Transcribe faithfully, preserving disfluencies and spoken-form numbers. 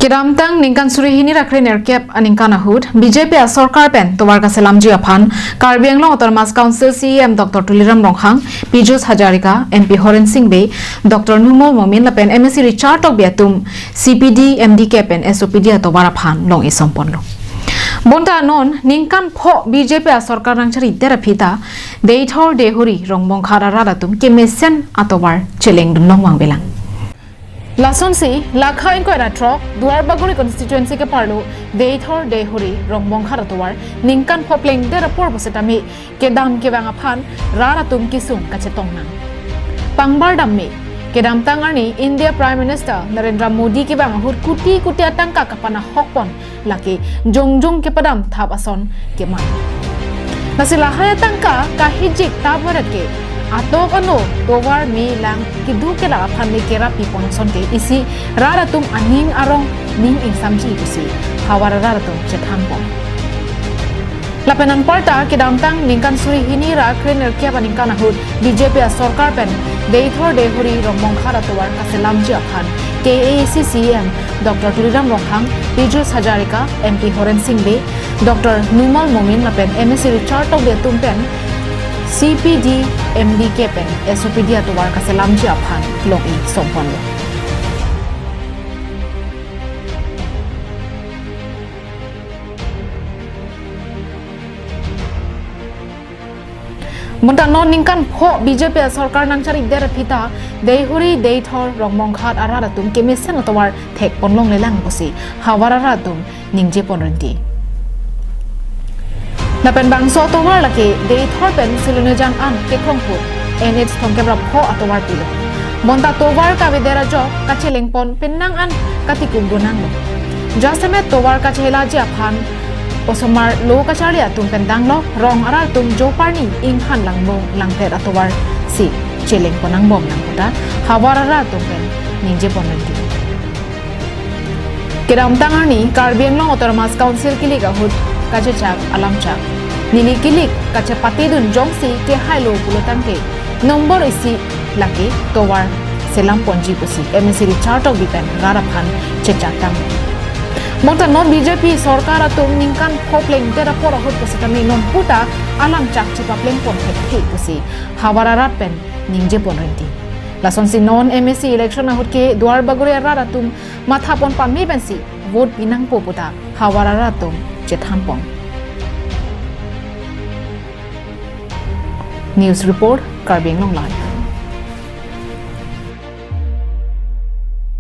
Kedamtang ningkan suri hini ra krenerkep aningkan ahut B J P asorkar pen tovar kaselamji aphan Karbi Anglong Autonomous Council C E M Doctor Tuliram Ronghang, Piyush Hazarika, M P Horen Sing Bey, Doctor Numal Momin lapen M A C Richard Tokbi atum C P D, M D K pen S O P D atovar aphan long-i somponlo. Bonta non ningkan pho B J P asorkar nangchari det aphi ta Deithor, Deihori, Rongbonghat arat atum kemesen atovar chelengdun long vangvelang. Lasonsi lakha ingkoi ra throk Duar Bagori constituency keparlo Deithor, Deihori, Rongbonghat atovar ningkan pho plengdet apor pusitame kedam kevang aphan rat atum kesung kachetong nang. Pangbar dam me, kedamtang arni India Prime Minister Narendra Modi kevang ahut kuti kuti atangka kapanahok pon lake jongjong kepadam thap ason keman. Lasi lahai atangka kahijik ta barat ke atok ano tovar me lang kedo kelak aphan le kerap pi pon ason ke isi rat atum aning arong ning ingsamji pusi havar arat atum chethan pon. Lapen anparta kedamtang ningkan suri hini ra krenerkep aningkan ahut B J P asorkar pen Deithor, Deihori, Rongbonghat atovar kaselamji aphan K A A C C E M Doctor Tuliram Ronghang, Piyush Hazarika, M P Horen Sing Bey, Doctor Numal Momin lapen M A C Richard Tokbi atum pen C P D, M D K pen S O P D atovar kaselamji aphan long-i somponlo. Bonta non ningkan pho B J P asorkar nangchari det aphi ta Deihori, Deithor, Rongbonghat arat atum kemesen atovar thek pon longlelang pusi havar arat atum ningje pon rinti. Lapen bangso atovar lake Deithor pen Silonijan an kekrong put N H thomkep ra pho atovar pilo. Bonta tovar kavedet ajok kacheleng pon penang an katikuk do nanglo. Jasemet tovar kachehelaji aphan osomar lo kacharli atum pen danglok rong arat atum joparni inghan langbom langpet atovar si cheleng pon nangbom nang puta havar arat atum pen ningje pon rinti. Kedamtang arni Karbi Anglong Autonomous Council kilik ahut kachechak alamchak. Neli kilik kachepatedun jongsi kehailo pulo tangte nombor isi lake tovar selam ponji pusi M A C Richard Tokbi pen rat aphan chechak tang. Bonta non B J P sorkar atum ningkan pho plengdet apor ahut pusitame non puta alamchak chepapleng pon thekthe pusi havar arat pen ningje pon rinti. Lasonsi non M A C election ahut ke Duar Bagori arat atum matha pon pame pensi vote pi nangpo puta havar arat atum chethan pon. News report, Karbi Anglong Live.